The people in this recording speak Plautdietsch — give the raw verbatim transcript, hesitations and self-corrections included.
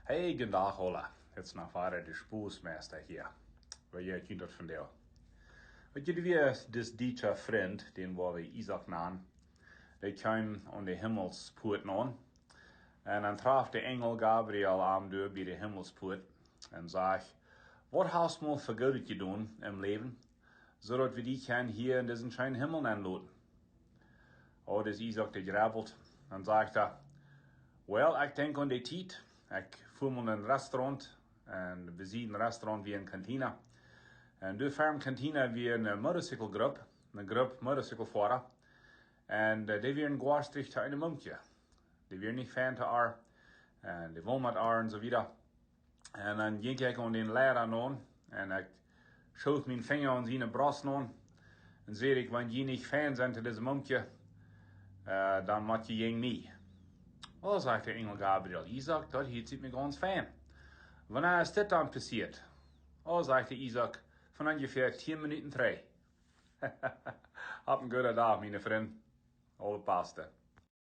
Hey, gooden Dach aula. Dit es noch wada de Spoosmeista hia. Woo jeit junt daut vondoag? Weet jie, doa wia dis dietscha Frint, dän woa wie Isaak nanen, dee kjeem aun de Himmelspuat aun. Un dan traf de Enjel Gabriel am doa bie de Himmelspuat un säd: "Waut hast mol fa Goodet jedonen em Läwen, soo daut wie die kjennen hia en disen scheenen Himmel nenloten?" Oh, dis Isaak, dee jrebelt. Dan sajcht hee: "Well, ekj denkj aun dee Tiet. Ekj fua mol en een Restaurant. Un bie een Restaurant wia eene Kantina. Un doa ver de Kantina wia eene Motorcycle-Grupp, eene Grupp Motorcycle-Foara. Un, äh, dee wieren goa schlajcht to eene Mumkje. Dee wieren nich fein to äa. Un dee wullen met äa un soo wieda. Un dan jinkj ekj aun dän Leida aun un ekj schoof mienen Finja aun siene Brost aun un säd ekj: 'Wan jie nich fein sent to dise Mumkje, äh, dan mott jie jäajen mie.'" "Oh," sajcht de Enjel Gabriel, "Isaak, daut hieet sikj mie gaunz fein. Wanea es dit dan passieet?" "Oh," sajcht de Isaak, "von onjefäa tieen Minuten trigj." Hab een gooden Dach, miene Frind. Aule Beste.